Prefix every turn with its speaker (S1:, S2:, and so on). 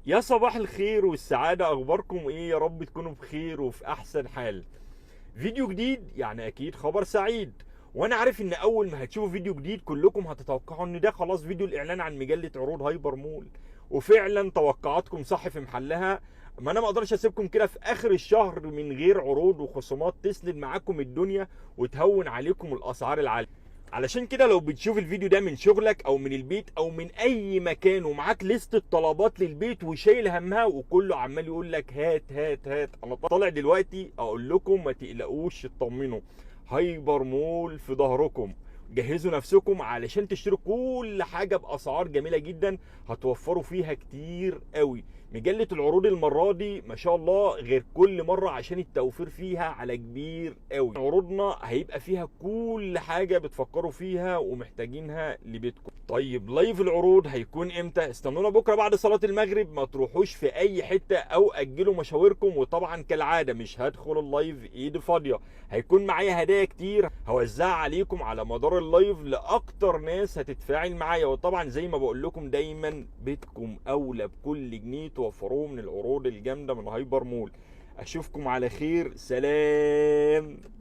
S1: يا صباح الخير والسعادة، أخباركم إيه؟ يا رب تكونوا بخير وفي أحسن حال. فيديو جديد يعني أكيد خبر سعيد، وأنا عارف إن أول ما هتشوفوا فيديو جديد كلكم هتتوقعوا إن ده خلاص فيديو الإعلان عن مجلة عروض هايبر مول، وفعلا توقعاتكم صح في محلها. ما أنا ما أقدرش أسيبكم كده في آخر الشهر من غير عروض وخصومات تسند معاكم الدنيا وتهون عليكم الأسعار العالية. علشان كده لو بتشوف الفيديو ده من شغلك او من البيت او من اي مكان ومعاك لستة طلبات للبيت وشايل همها وكله عمال يقول لك هات هات هات، انا طالع دلوقتي اقول لكم ما تقلقوش، اطمنوا، هايبر مول في ظهركم. جهزوا نفسكم علشان تشتروا كل حاجة بأسعار جميلة جدا هتوفروا فيها كتير قوي. مجلة العروض المرة دي ما شاء الله غير كل مرة عشان التوفير فيها على كبير قوي. عروضنا هيبقى فيها كل حاجة بتفكروا فيها ومحتاجينها لبيتكم. طيب live العروض هيكون امتى؟ استنونا بكرة بعد صلاة المغرب، ما تروحوش في اي حتة او اجلوا مشاوركم. وطبعا كالعادة مش هدخل ال live ايدي فاضية، هيكون معايا هدايا كتير هوزعها عليكم على مدار ال live لاكتر ناس هتتفاعل معايا. وطبعا زي ما بقول لكم دايما بيتكم اولى بكل جنيه توفروه من العروض الجامده من هايبر مول. اشوفكم على خير، سلام.